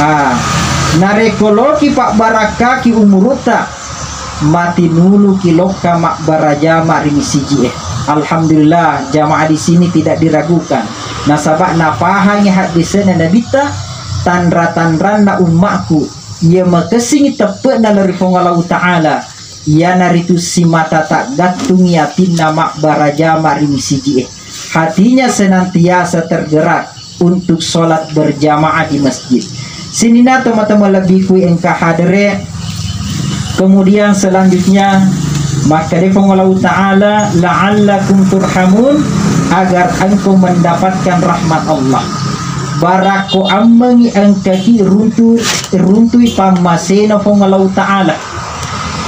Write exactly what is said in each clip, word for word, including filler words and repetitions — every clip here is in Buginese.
Ah, narekko loki pabbarakkaki umurutta, matinuluki lokka mabbara jama ri misiji'e. Alhamdulillah, jamaah di sini tidak diragukan. Nasaba napahangi hadisena Nabitta, tanra-tanranna ummaku, iya makessingi teppe'na lao ri Puang Allahu Ta'ala, iyanaritu simata taggattungi atinna mabbara jama ri misiji'e. Hatinya senantiasa tergerak untuk sholat berjamaah di masjid. Sininna tomatoa malebbiku engka hadere. Kemudian selanjutnya, makkeda Puang Allahu Ta'ala, "La'allakum turhamun," agar engkau mendapatkan rahmat Allah. Barakko ammengi engkaki runtu-, runtui pammasena Puang Allahu Ta'ala.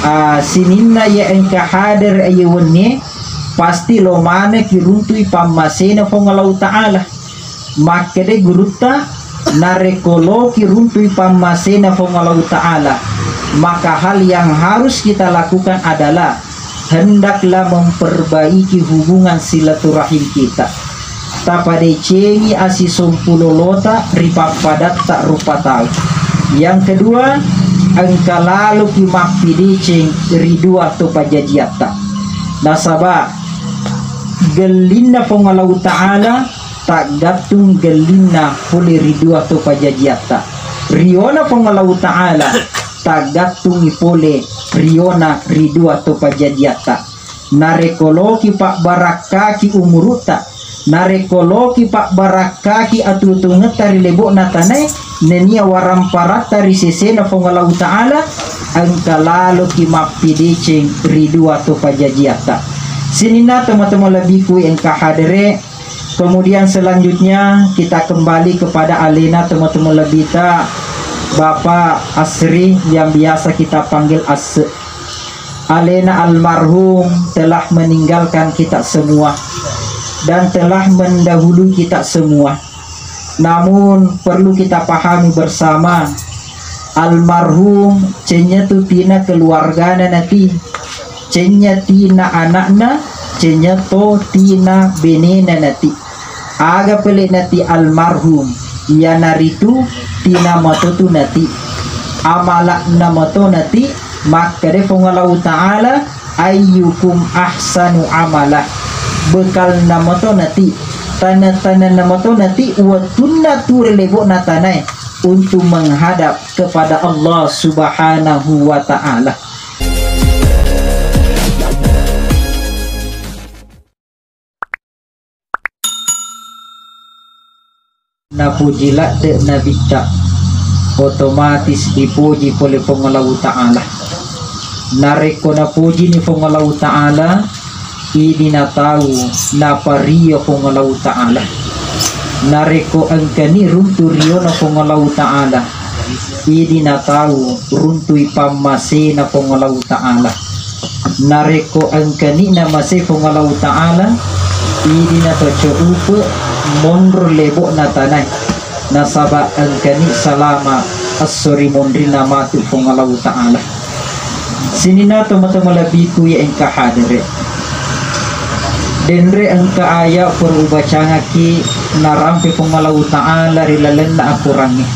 Ah, sininna iya engka hadir iya wennie, pasti lo maneki runtui pammasena Puang Allahu Ta'ala. Makkeda gurutta, narekko loki runtui pammasena Puang Allahu Ta'ala, maka hal yang harus kita lakukan adalah hendaklah memperbaiki hubungan silaturahim kita. Tapadecengi asisompulolota ri pappadatta rupa tau. Yang kedua, engka laloki mappideceng ri dua to pajajiatta. Nasaba gellinna Puang Allahu Ta'ala taggattung gellinna pole ri dua to pajajiatta. Riona Puang Allahu Ta'ala taggattungi pole riona ri dua to pajajiatta. Narekko loki pabbarakkaki umurutta, narekko loki pabbarakkaki atuo-tuongetta ri lebo'na tanae, nennia waramparatta ri sesena Puang Allahu Ta'ala, engka laloki mappideceng ri dua to pajajiatta. Sininna tomatoa malebbiku engka hadere, kemudian selanjutnya kita kembali kepada alena tomatoa malebbita, Bapak Asri yang biasa kita panggil Asse. Alena almarhum telah meninggalkan kita semua dan telah mendahului kita semua. Namun perlu kita pahami bersama, almarhum cennya tu tina keluargana nati, cennya tina anakna, cennya to tina benena nati. Aga pele nati almarhum, iyanaritu tina matotu nati, amalakna mato nati, makkeda Puang Allahu Ta'ala, "Ayyukum ahsanu amala." Bekalna mato nati, tana-tananna mato nati, wettunna tu ri lebo'na tanae untuk menghadap kepada Allah Subhanahu wa Ta'ala. Napuji ladde Nabitta, otomatis ipoji pole Puang Allahu Ta'ala. Narekko napojini Puang Allahu Ta'ala, idi natau napario Puang Allahu Ta'ala. Narekko engkani runtu riona Puang Allahu Ta'ala, idi natau runtui pammasena Puang Allahu Ta'ala. Narekko engkani namase Puang Allahu Ta'ala, idi nato ceupe monro lebo'na tanae, nasaba engkani salama esso ri monrinna matu Puang Allahu Ta'ala. Sininna tomatoa malebbiku iya engka hadere. Denre engka aya perubacangaki narampe Puang Allahu Ta'ala ri lalenna akorangnge.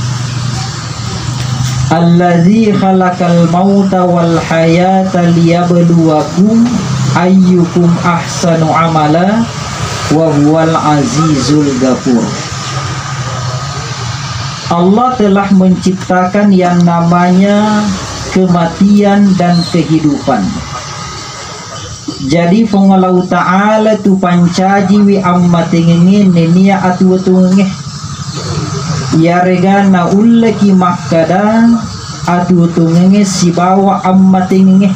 Alladzi khalaqal mauta wal hayata liyabluwakum ayyukum ahsanu amala wa huwal azizul ghafur. Allah telah menciptakan yang namanya kematian dan kehidupan. Jadi, Puang Allahu Ta'ala tu pancajiwi ammatengengnge nennia atuo-tuongengnge. Iyarega naulleki makkada atuo-tuongengnge sibawa ammatengengnge.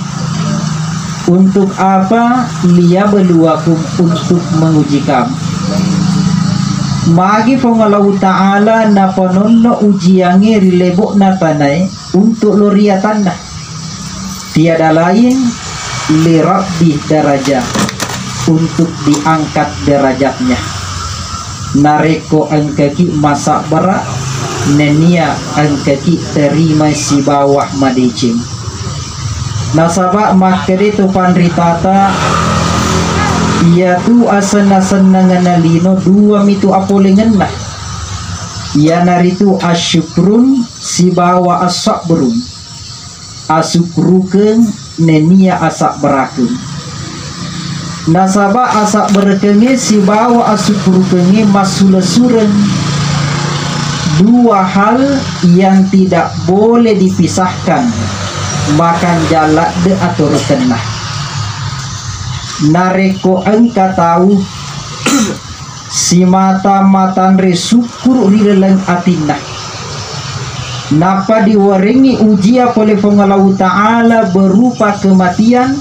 Untuk apa? Liyabluwakum, untuk menguji kamu. Magi Puang Allahu Ta'ala napanonno ujiangnge ri lebo'na tanae untuk lo ri atanna. Tiada lain, liraf'i darajat, untuk diangkat derajatnya. Narekko engkaki masabbara, nennia engkaki terimai sibawa madeceng. Nasaba makkeda to panritata, iyatu asenna-sennangenna lino dua mitu apolengenna. Iyanaritu assyukrun sibawa assabrun. Asukrukeng nennia asabbarakeng. Nasaba asabbarakenge sibawa asukrukengnge massule-sureng, dua hal yang tidak boleh dipisahkan, makanjang ladde atorokenna. Narekko engka tau simata matanre sukkuru ri laleng atinna, nappa diwarengngi ujia pole Puang Allahu Ta'ala berupa kematian,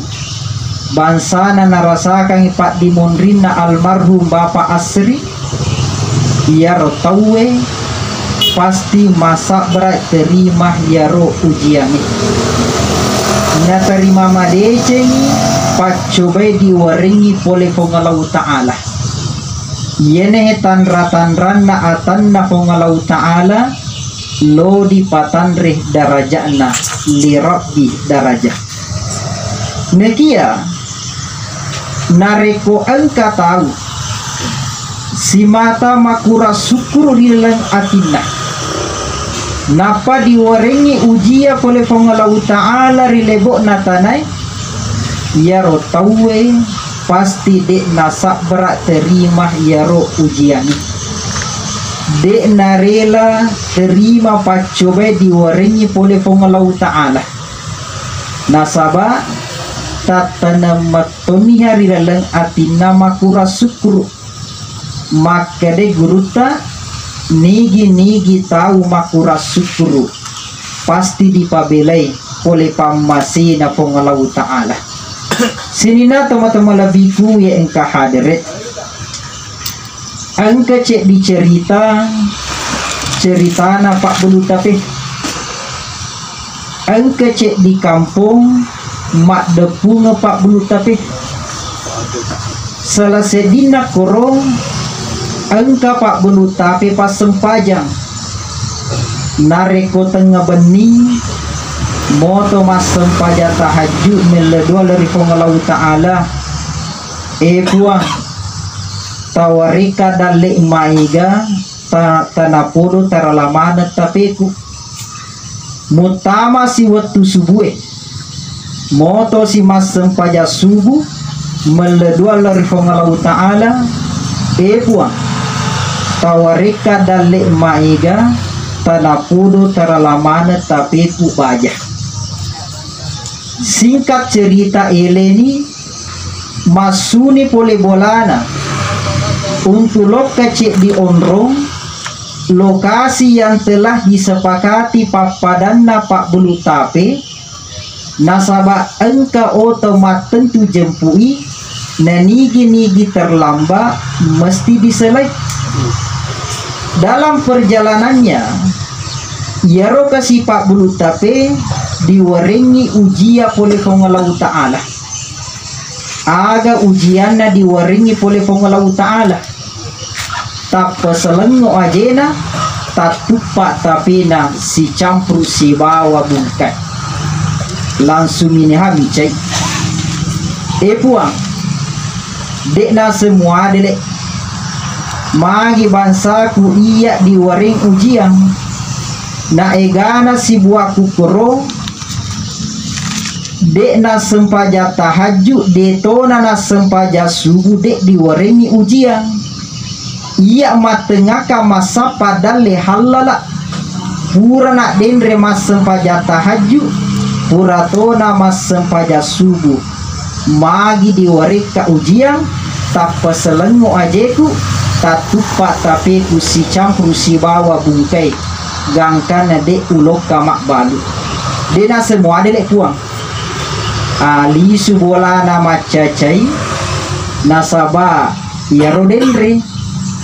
bangsana narasakangngi paddimonrinna almarhum Bapak Asri, iyaro tauwe pasti masabbara terima iyaro ujiangnge. Naterima madecengngi paccobai diwarengngi pole Puang Allahu Ta'ala. Iyene tanra-tanranna atanna Puang Allahu Ta'ala lo dipatanre daraja'na, li rabbi darajah. Nekia narekko engka tau simata makurang sukkuru ri laleng atinna, nappa diwarengngi ujia pole Puang Allahu Ta'ala ri lebo'na tanae, iyaro tauwe pasti de'na sabbara terima iyaro ujiangnge. De'na rela terima paccobai diwarengngi pole Puang Allahu Ta'ala. Nasaba tattaneng mettonniha ri laleng atinna makurang sukkuru. Makkeda gurutta, nigi-nigi tau makurang sukkuru pasti dipabelai pole pammasena Puang Allahu Ta'ala. Sininna tomatoa malebbiku ye engka hadere, engka ceddi cerita, ceritana Pak Belutape. Engka ceddi kampong maddeppungeng Pak Belutape. Salah seddinna koro engka Pak Belutape passempajang. Narekko tengnga benni, moto massempajang tahajud melle dua ri Puang Allahu Ta'ala. E Puang, tawareka dalle maega ta-, tanapodo tarala maneng tapeku. Muttamasi wettu subue, motosi massempajang subuh, melle dua lao ri Puang Allahu Ta'ala, e Puang, tawareka dalle maega tanapodo tarala maneng tapeku baja. Singkat cerita, eleni massuni pole bolana untu lokka ceddi onrong lokasi yang telah disepakati pappadanna Pak Belutape, nasaba engka oto mattentu jempui, nanigi-nigi terlambat mesti diselai. Dalam perjalanannya, iyaro kasi Pak Belutape diwarengngi ujia pole Puang Allahu Ta'ala. Aga ujianna diwarengngi pole Puang Allahu Ta'ala? Tappa selengngo ajena, tattuppa tapena sicampuru sibawa bungkai. Langsung ini hamicai. E Puang, de'na semua dele. Magi bangsaku iya diwareng ujian. Na egana sibuaku koro, de'na sempajang tahajud, detona na sempajang subuh, de diwarengngi ujian. Iya mattengaka massappa dalle hallala, pura na denre massempajang tahajud, pura tona massempajang subuh. Magi diwarekka ujian, tappa selengngo ajeku, tattuppa tapeku sicampuru sibawa bungkai, gangkanna de ulokka mabbalu. De naseng muadele Puang. Alisu bolana maccacai, nasaba iyaro denre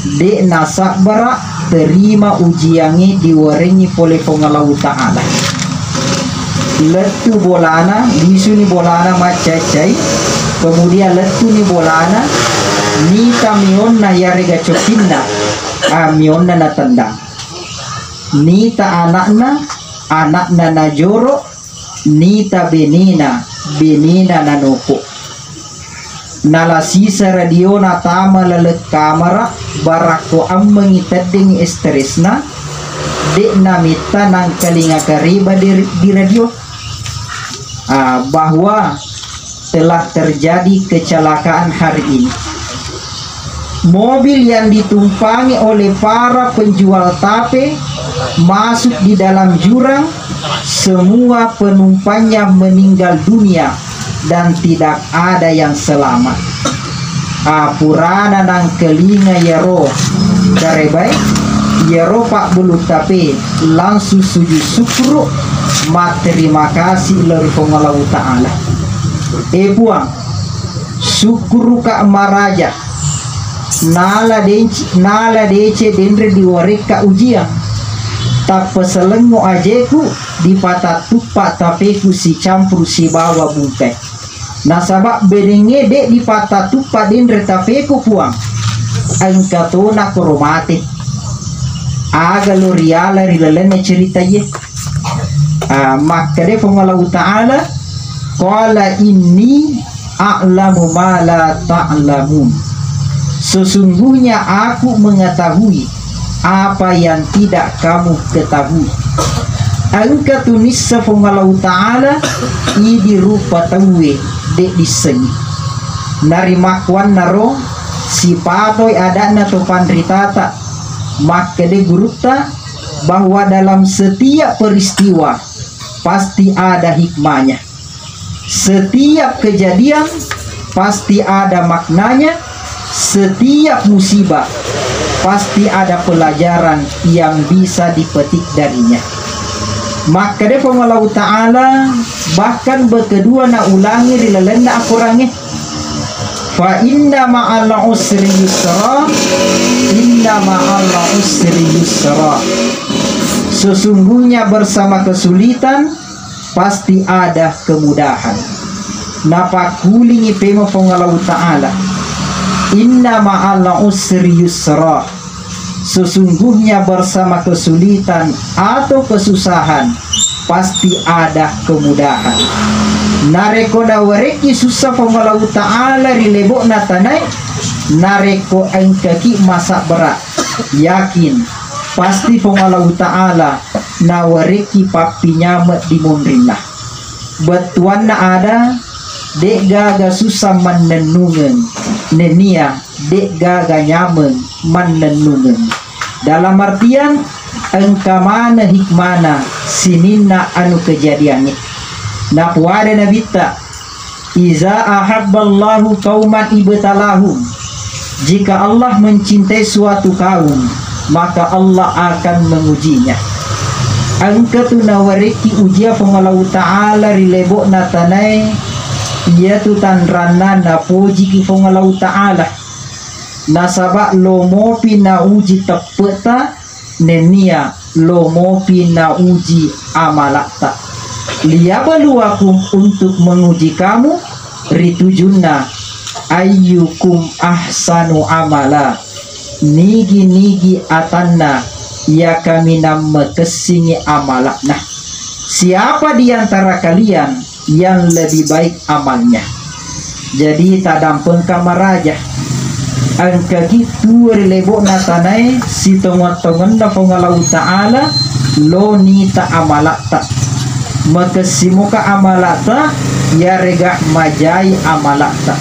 de nasabbara terima ujiangnge diwarengngi pole Puang Allahu Ta'ala. Lettu bolana, lisuni bolana maccacai, kemudian lettuni bolana, nita mionna yarega cokinna, ah, mionna natendang. Nita anakna, anakna najoro, nita benena, benena nanoko. Nala sisa radiona tama laleng kamara, barakko ammengngi teddengngi estresna, de'na metta nangkalinga kareba di, di radio, ah, bahwa telah terjadi kecelakaan hari ini. Mobil yang ditumpangi oleh para penjual tape masuk di dalam jurang, semua penumpangnya meninggal dunia dan tidak ada yang selamat. Apurana nangkalinga iyaro karebae, iyaro pabbulu tape langsung sujud syukur, matterima kasih lao ri Puang Allahu Ta'ala. E Puang, sukkuruka maraja, nala denci, nala dece denre diwarekka ujian. Tappa selengngo ajeku, dipatattuppa tapeku sicampuru sibawa bungkai. Nasaba bedengnge de dipatattuppa denre tapeku Puang. Engka tona koro mate. Aga lo riala ri lalenna cerita iye. Ah, makkeda Puang Allahu Ta'ala, "Qala inni a'lamu ma la ta'lamun." Sesungguhnya aku mengetahui apa yang tidak kamu ketahui. Engka tunissa Puang Allahu Ta'ala idi rupa tauwe de dissengi. Narimakkuannaro sipatoi ada'na to panritata makkeda gurutta bahwa dalam setiap peristiwa pasti ada hikmahnya. Setiap kejadian pasti ada maknanya, setiap musibah pasti ada pelajaran yang bisa dipetik darinya. Makkeda Puang Allahu Ta'ala, bahkan bekedua naulangi ri lalenna akorangnge, "Fa inna ma'al usri yusra, inna ma'al usri yusra." Sesungguhnya bersama kesulitan pasti ada kemudahan. Napakkulingi pemo Puang Allahu Ta'ala, "Inna ma'al usri yusra." Sesungguhnya bersama kesulitan atau kesusahan pasti ada kemudahan. Narekko nawarekki sussa Puang Allahu Ta'ala ri lebo'na tanae, narekko engkaki masa berat, yakin pasti Puang Allahu Ta'ala nawarekki pappinyame di monrinna. Bettuanna ada, de'gaga susa mannennungeng, nennia de'gaga nyameng mannennungeng. Dalam artian, engka maneng hikmana sininna anu kejadiangnge. Napuada Nabitta, "Iza ahabballahu qauman ibtalahum." Jika Allah mencintai suatu kaum, maka Allah akan mengujinya. Engka tu nawarekki ujia Puang Allahu Ta'ala ri lebo'na tanae, iyatu tanranna napojiki Puang Allahu Ta'ala. Nasaba lomopi nauji teppe'ta, nennia lomopi nauji amala'ta. "Liyabluwakum," untuk menguji kamu, ritujunna, "ayyukum ahsanu amala," nigi-nigi atanna iya kaminang makessingi amala'na. Siapa di antara kalian yang lebih baik amalnya. Jadi, tadampengka maraja. Engkaki tuo ri lebo'na tanae sitongeng-tongenna Puang Allahu Ta'ala lo nita amala'ta. Makessimoka amala'ta, yarega majai amala'ta.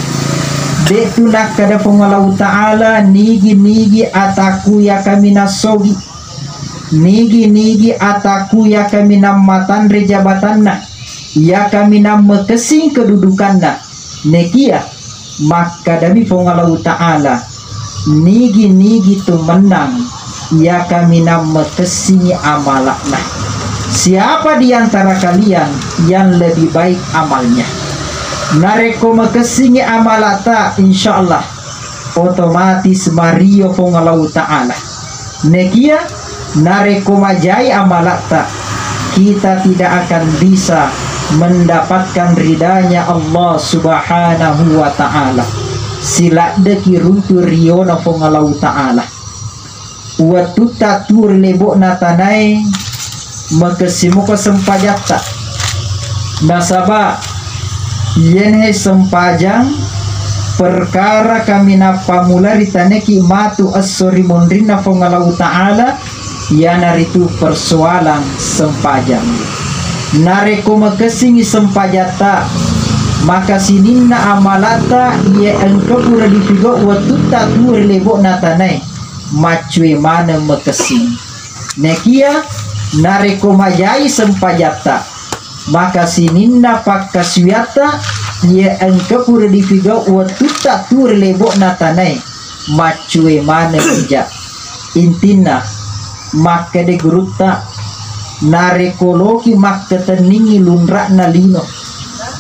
De'tu nakkeda Puang Allahu Ta'ala, "Nigi-nigi ataku iya kaminang sogi. Nigi-nigi ataku iya kaminang matanre jabatanna, iya kaminang makessing kedudukanna." Nekia makkadami Puang Allahu Ta'ala, "Nigi-nigi tu mennang iya kaminang makessingi amala'na." Siapa di antara kalian yang lebih baik amalnya? Narekko makessingi amala'ta, insyaallah otomatis mario Puang Allahu Ta'ala. Nekia narekko majai amala'ta, kita tidak akan bisa mendapatkan ridanya Allah Subhanahu wa Ta'ala. Siladdeki runtu riona Puang Allahu Ta'ala. Wettutta tuo ri lebo'na tanae, makessimoko sempajatta. Nasaba iyanae sempajang perkara kaminang pammula ritaneki matu esso ri monrinna Puang Allahu Ta'ala, iyanaritu persoalan sempajang. Narekko makessingngi sempajatta, maka sininna amalata iya engka pura dipigau wettutta tuo ri lebo'na tanae, maccue maneng makessing. Naekiya narekko majai sempajatta, maka sininna pakkasuwiatta iya engka pura dipigau wettutta tuo ri lebo'na tanae, maccue maneng ija. Intinna, makkeda gurutta, narekko loki makkatenningngi lunra'na lino,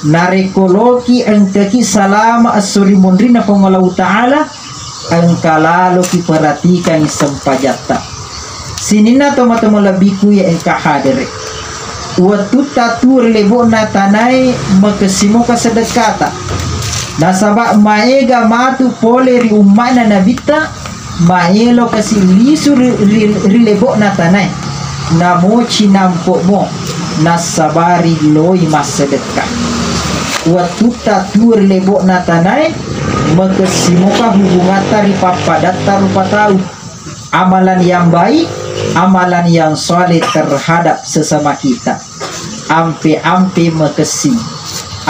narekko loki engkaki salama esso ri monrinna Puang Allahu Ta'ala, engka laloki peratikangngi sempajatta. Sininna tomatoa malebbiku iya engka hadere. Wettutta tuo ri lebo'na tanae makessimoka sedekkata. Nasaba maega matu pole ri umma'na nabitta, maelo kasi lisu ri, ri, ri lebo'na tanae. Namo cinampo'mo, nassabari loi massedekka. Wettutta tuo ri lebo'na tanae, makessimoka hubungatta ri pappadatta rupa tau. Amalan yang baik, amalan yang soleh terhadap sesama kita. Ampe-ampe makessing,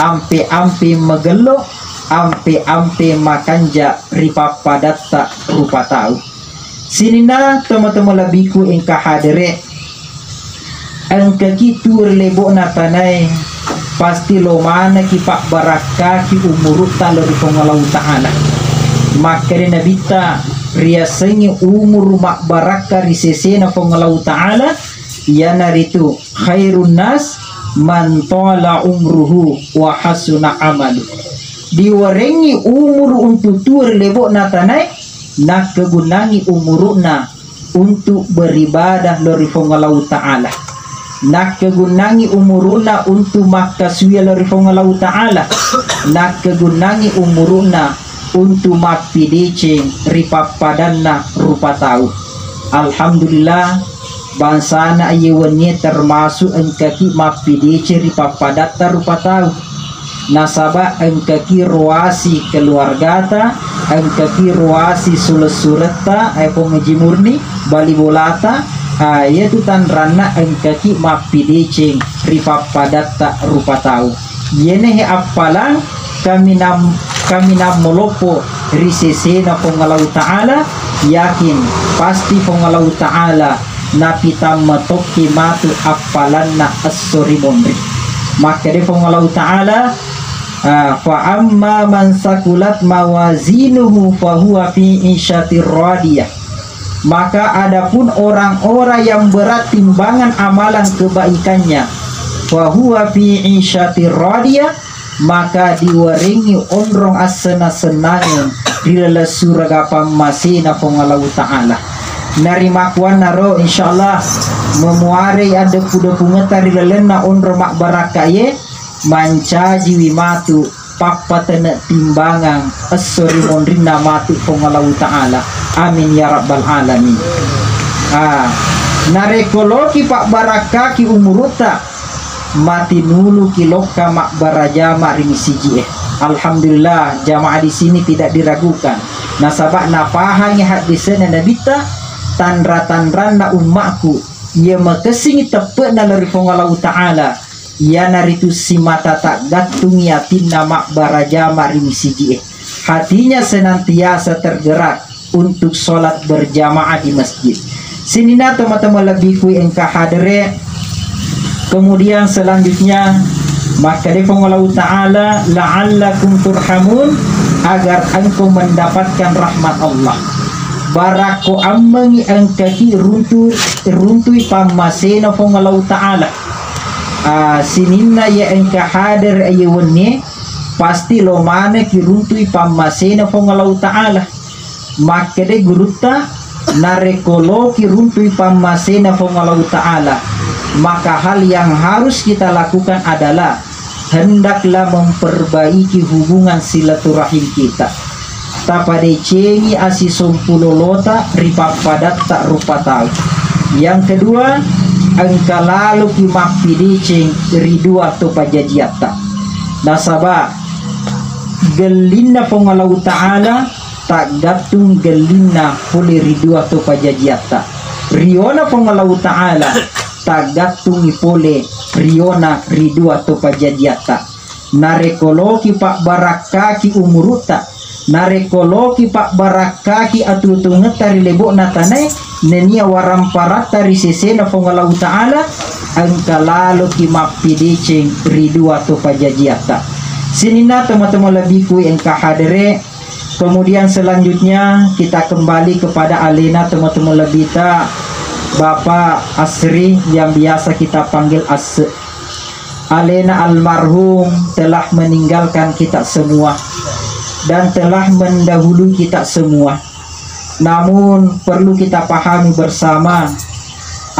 ampe-ampe magello, ampe-ampe makanja ri pappadatta rupa tau. Sininna tomatoa malebbiku engka hadere, engkaki tuo ri lebo'na tanae, pasti lo manekki pabbarakkaki umurutta lao ri Puang Allahu Ta'ala. Makkeda nabitta, riasengngi umuru mabbarakka ri sesena Puang Allahu Ta'ala, iyanaritu khairun nas man tala umruhu wa hasuna amalu. Diwarengngi umuru untu tuo ri lebo'na tanae, nakkegunnangngi umuru'na untuk beribadah lao ri Puang Allahu Ta'ala. Nakkegunnangngi umuru'na untuk makkasuwia lao ri Puang Allahu Ta'ala. Nakkegunnangngi umuru'na untuk mappideceng ri pappadanna rupa tau. Alhamdulillah, bangsana iye wennie termasuk engkaki mappideceng ri pappadatta rupa tau. Nasaba engkaki roasi keluargata, engkaki roasi sule-suretta, eh, Pong Haji Murni, bali bolata, ah, iyatu tanranna engkaki mappideceng ri pappadatta rupa tau. Iyenehe appalang kaminang, kaminang moloppo ri sesena Puang Allahu Ta'ala, yakin pasti Puang Allahu Ta'ala napitamma tokki matu appalanna esso ri monri. Makkeda Puang Allahu Ta'ala, ah, "Fa amma man sakulat mawazinuhu fahuwa fi isyatir radiyah." Maka adapun orang-orang yang berat timbangan amalan kebaikannya, fahuwa fi isyatir radiyah, maka diwarengngi onrong assena-senangeng ri laleng suraga pammasena Puang Allahu Ta'ala. Narimakkuannaro, insyaallah, memuarei addeppu-deppungetta ri lalenna onrong mabbarakka iye, mancajiwi matu pappatene timbangang esso ri monrinna matu Puang Allahu Ta'ala. Amin ya rabbal alamin. Ah, narekko loki pabbarakkaki umurutta, matinuluki lokka mabbarajama ri misiji'e. Alhamdulillah, jamaah di sini tidak diragukan. Nasaba napahangi haddisenna Nabitta, tanra-tanranna ummaku, iya makessingi teppe'na lao ri Puang Allahu Ta'ala, iyanaritu simata taggattungi atinna mabbarajama ri misiji'e. Hatinya senantiasa tergerak untuk sholat berjamaah di masjid. Sininna tomatoa malebbiku engka hadere. Kemudian selanjutnya, makkeda Puang Allahu Ta'ala, "La'allakum turhamun," agar engkau mendapatkan rahmat Allah. Barakko ammengi engkaki runtu-, runtui pammasena Puang Allahu Ta'ala. Ah, sininna iya engka hadere iya wennie, pasti lo manekki runtui pammasena Puang Allahu Ta'ala. Makkeda gurutta, narekko loki runtui pammasena Puang Allahu Ta'ala, maka hal yang harus kita lakukan adalah hendaklah memperbaiki hubungan silaturahim kita. Tapadecengi asisompu lolota ri pappadatta rupa tau. Yang kedua, engka laloki mappideceng ri dua to pajajiatta. Nasaba gellinna Puang Allahu Ta'ala taggattung gellinna pole ri dua to pajajiatta. riona Puang Allahu Ta'ala, taggattungi pole riona ri dua to pajajiatta. Narekko loki pabbarakkaki umurutta, narekko loki pabbarakkaki atuo-tuongetta ri lebo'na tanae, nennia waramparatta ri sesena Puang Allahu Ta'ala, engka laloki mappideceng ri dua to pajajiatta. Sininna teman-teman lebbiku engka hadere, kemudian selanjutnya kita kembali kepada alena teman-teman lebbita, Bapak Asri yang biasa kita panggil Asse. Alena almarhum telah meninggalkan kita semua dan telah mendahului kita semua. Namun perlu kita pahami bersama,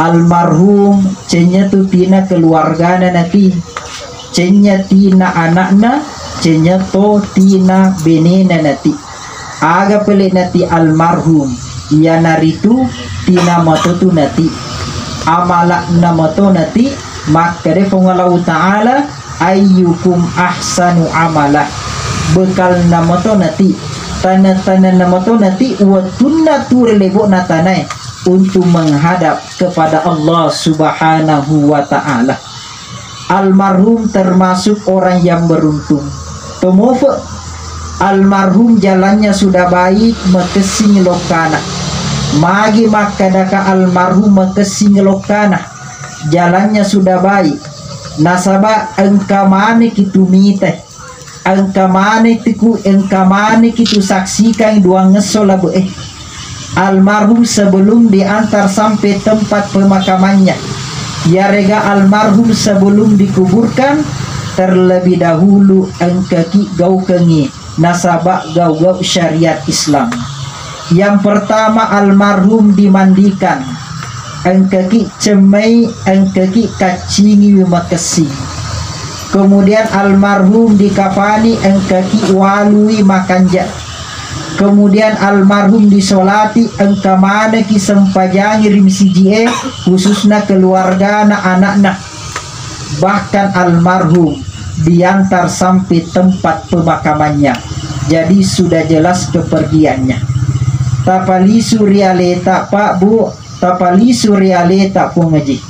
almarhum cennya tu tina keluargana nati, cennya tina anakna, cennya to tina benena nati. Aga pele nati almarhum, iyanaritu tina matotu nati, amalakna mato nati, makkeda Puang Allahu Ta'ala, ayyukum ahsanu amala. Bekalna mato nati, tana-tananna mato nati, wettunna tu ri lebo'na tanae untuk menghadap kepada Allah Subhanahu wa Ta'ala. Almarhum termasuk orang yang beruntung. Tomofe, almarhum jalannya sudah baik, makessing lokkana. Magi makkadaka almarhum makessing lokkana, jalannya sudah baik. Nasaba engka maneki tumita, engka maneki tu, engka maneki tu saksikan duangngesso labe'e. Almarhum sebelum diantar sampai tempat pemakamannya, yarega almarhum sebelum dikuburkan, terlebih dahulu engkaki gaukengi nasaba gau-gau syariat Islam. Yang pertama, almarhum dimandikan, engkaki cemmai, engkaki kaccingiwi makessing. Kemudian almarhum dikafani, engkaki walui makanja. Kemudian almarhum disolati, engka maneki sempajangi ri misiji'e, khususna keluargana, anakna. Bahkan almarhum diantar sampai tempat pemakamannya. Jadi sudah jelas kepergiannya. Tapalisu ri aleta, Pak, Bu, tapalisu ri aleta, Puang Haji.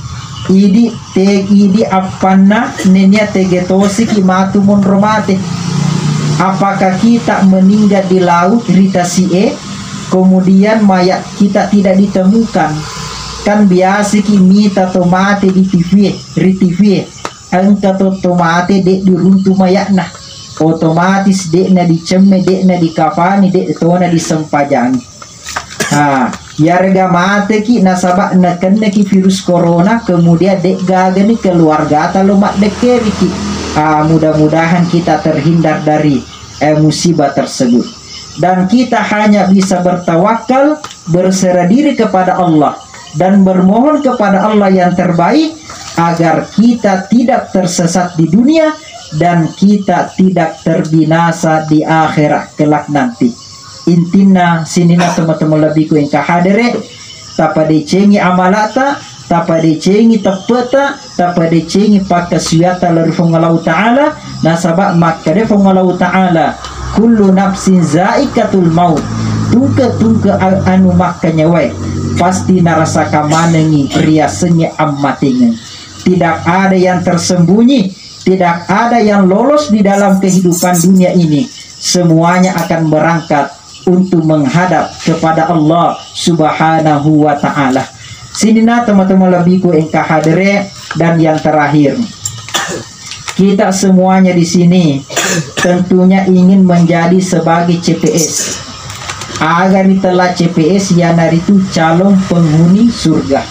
Idi te, idi appanna nennia tege tosiki matu monro mate. Apakah kita meninggal di laut ri tasi'e, kemudian mayat kita tidak ditemukan? Kan biasaki mita to mate di T V e, ri T V e. Engka to, to mate de' diruntu mayatna. Otomatis de'na dicemme, de'na dikafani, de' tona disempajangi. Ha, yarega mateki nasaba nakenneki virus corona, kemudian de' gagani keluargata lo maddekkeriki. Ha, mudah-mudahan kita terhindar dari, eh, musibah tersebut. Dan kita hanya bisa bertawakal, berserah diri kepada Allah, dan bermohon kepada Allah yang terbaik agar kita tidak tersesat di dunia dan kita tidak terbinasa di akhirat kelak nanti. Intinna sininna teman-teman lebihku engka hadere, tapadecengi amalata, tapadecengi teppeta, tapadecengi pakkasiwiatta lao ri Puang Allahu Ta'ala, nasaba makkeda Puang Allahu Ta'ala, kullu nafsin zaikatul maut, tungke-tungke a-, anu makkanyawae pasti narasaka manengi riasengnge ammatengeng. Tidak ada yang tersembunyi, tidak ada yang lolos di dalam kehidupan dunia ini. Semuanya akan berangkat untuk menghadap kepada Allah Subhanahu wa Ta'ala. Sininna teman-teman lebihku engka hadere, dan yang terakhir, kita semuanya di sini tentunya ingin menjadi sebagai C P S. Aga ritella C P S, iyanaritu calon penghuni surga,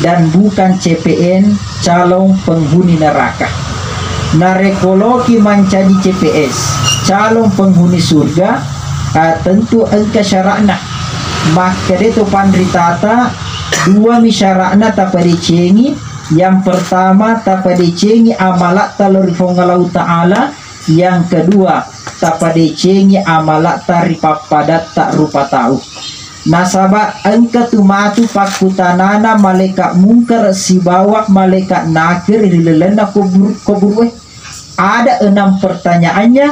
dan bukan C P N, calon penghuni neraka. Narekko loki mancaji C P S, calon penghuni surga, ah, tentu engka syaratna. Makkeda to panritata, duami syaratna tapadecengi. Yang pertama, tapadecengi amalatta lao ri Puang Allahu Ta'ala. Yang kedua, tapadecengi amalatta ri pappadatta rupa tau. Nasaba engka tu matu pakkutanana malaeka mungkar sibawa malaeka nakir ri lalenna kubur-, kuburue. Ada enam pertanyaannya,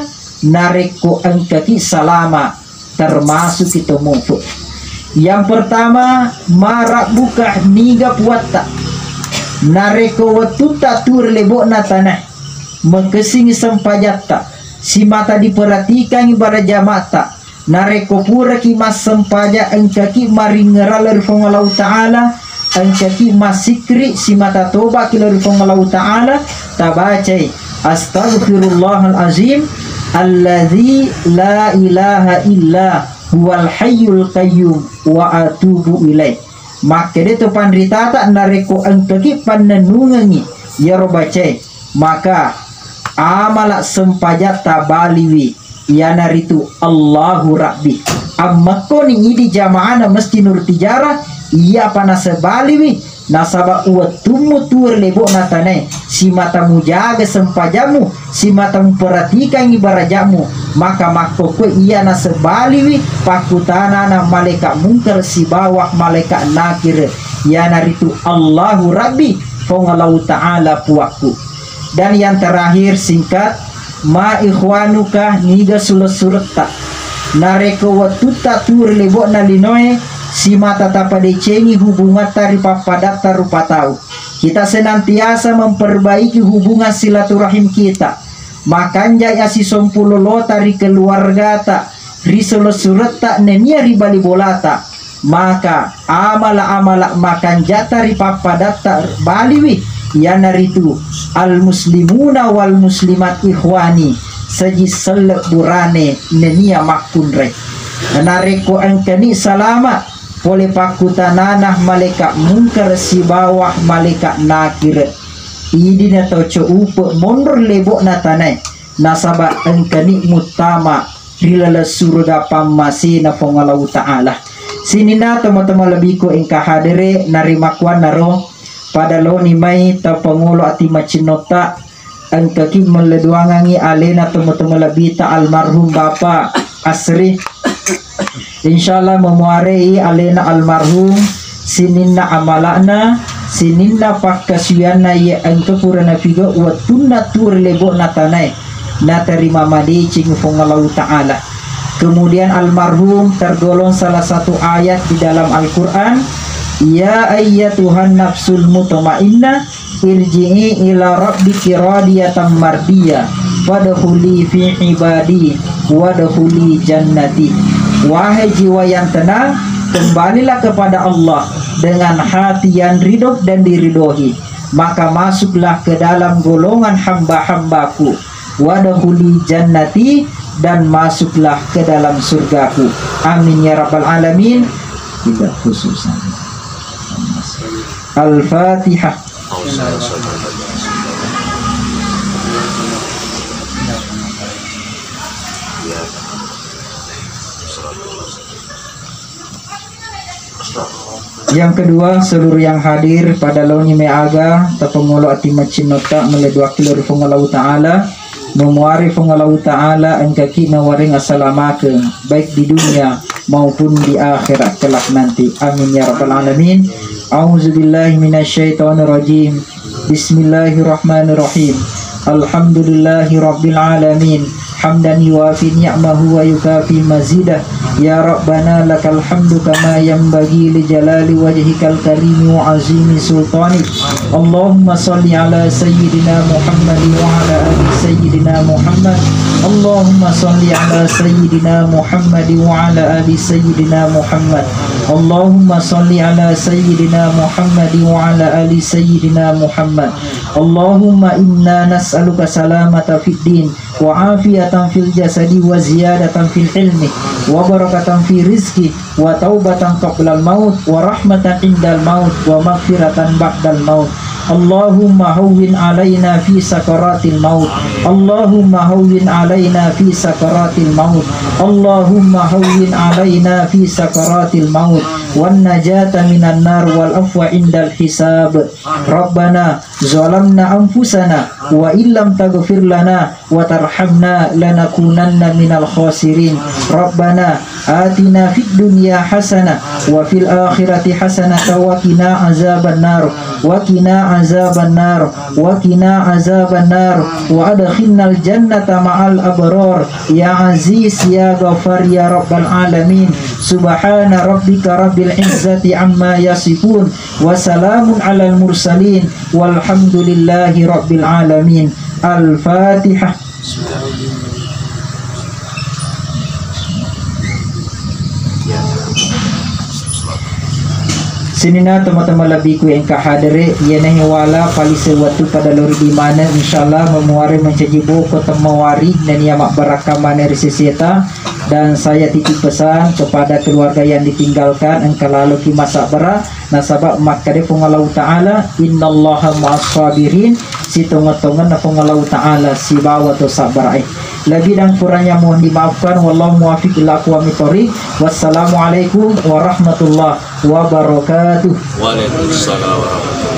narekko engkaki salama, termasuk itu mupu. Yang pertama, ma rabbuka, niga puatta. Narekko wettutta tuwo ri lebo'na tanae, makessingngi sempajatta, simata diperhatikangngi bara jamatta. Narekko puraki massempajang, engkaki maringngerang lao ri Puang Allahu Ta'ala, engkaki massikri, simata tobaki lao ri Puang Allahu Ta'ala, tabacai, "Astaghfirullahal azim alladzi la ilaha illa huwal hayyul qayyum wa atubu ilaih." Makkeda to panritata, narekko engkaki pannennungengngi iyaro bacae, maka amala sempajatta baliwi, iyanaritu Allahu Rabbi. Ammekkoni idi jamaana Masjid Nur Tijarah, iyapa nasebaliwi, nasaba uwettummu tuwo ri lebo'na tanae, simata mujaga sempajammu, simata muperhatikangngi baraja'mu, maka makkokkoe iya nasebaliwi pakkutanana malaika mungkar sibawa malaika nakir, iyanaritu Allahu Rabbi, Puang Allahu Ta'ala puakku. Dan yang terakhir, singkat, ma ikhwanuka, niga sule-suletta. Narekko wettutta tuwo ri lebo'na linoe, simata tapadecengi hubungatta ri pappadatta rupa tau. Kita senantiasa memperbaiki hubungan silaturahim kita. Makanjai asisompu lolota ri keluargata, ri sule-suletta nennia ri bali bolata. Maka amala-amala makanjata ri pappadatta baliwi, iyanaritu al muslimuna wal muslimat ikhwani, seji selle burane nennia makkunrai. Narekko engkani salama pole pakkutanana malaika mungkar sibawa malaika nakir, idi natoco upe monro lebo'na tanae, nasaba engkani muttama ri laleng suruga pammasena Puang Allahu Ta'ala. Sininna tomatoa malebbiku engka hadere, narimakkuannaro pada laoni mai tapangolo ati macinnotta, engkaki melleduangangngi alena tomatoa malebbita almarhum Bapa Asri. Insyaallah memuarei alena almarhum sininna amala'na, sininna pakkasuwianna iya engka pura napigau wettunna tuwo ri lebo'na tanae, natarima madeceng Puang Allahu Ta'ala. Kemudian almarhum tergolong salah satu ayat di dalam Al-Quran, "Ya ayyatuhan nafsul mutmainnah, irji'i ila rabbiki radiyatan mardiyah, fadkhuli fi ibadi, wadkhuli jannati." Wahai jiwa yang tenang, kembalilah kepada Allah dengan hati yang ridho dan diridhoi, maka masuklah ke dalam golongan hamba-hambaku. Wadkhuli jannati, dan masuklah ke dalam surgaku. Amin ya rabbal alamin. Tidak khusus. Al-Fatihah. Yang kedua, seluruh yang hadir pada laoni mai aga tapangolo ati macinnotta, maleduakki lao ri Puang Allahu Ta'ala, memuare Puang Allahu Ta'ala engkaki nawareng asalamakeng, baik di dunia maupun di akhirat kelak nanti. Amin ya rabbal alamin. A'udzubillahi minasyaitonirrajim. Bismillahirrahmanirrahim. Alhamdulillahi rabbil alamin. Hamdan yuwafi ni'mahu wa yukafi mazidah. Ya Rabbana lakal hamdu kama yanbaghi li jalali wajhikal karimi wa azimi sultanik. Allahumma salli ala sayyidina Muhammad wa ala ali sayyidina Muhammad. Allahumma salli ala sayyidina Muhammad wa ala ali sayyidina Muhammad. Allahumma salli ala sayyidina Muhammad wa ala ali sayyidina Muhammad. Allahumma inna nas'aluka salamata fid din, wa afiyatan fil jasadi, wa ziyadatan fil ilmi, wa barakatan fi rizqi, wa taubatan qablal maut, wa rahmatan indal maut, wa maghfiratan ba'dal maut. Allahumma hawwin alaina fi sakaratil maut. Allahumma hawwin alaina fi sakaratil maut. Allahumma hawwin alaina fi sakaratil maut. Wan najata minan nar wal afwa indal hisab. Rabbana zalamna anfusana wa illam taghfir lana wa tarhamna lanakunanna minal khasirin. Rabbana atina fid dunya hasanah wa fil akhirati hasanah wa qina azaban nar wa qina عذاب النار وقنا عذاب النار وأدخلنا الجنة مع الأبرار يا عزيز يا غفار يا رب العالمين. سبحان ربك رب العزة عما يصفون وسلام على المرسلين والحمد لله رب العالمين. الفاتحة. Sininna tomatoa malebbiku engka hadere, iyanahe wala palise wettu pada lori di maneng, insyaallah memuare mencaji boko temmawari nennia mabbarakka maneng ri seseta. Dan saya titip pesan kepada keluarga yang ditinggalkan, engka laloki masabbara, nasaba makkeda Puang Allahu Ta'ala, "Innallaha ma'as sabirin," sitongeng-tongenna Puang Allahu Ta'ala sibawa to sabbarae. Lebih dan kurangnya mohon dimaafkan. Wallahu muwaffiq ila aqwamit thoriq. Wassalamualaikum warahmatullahi wabarakatuh. Waalaikumsalam warahmatullahi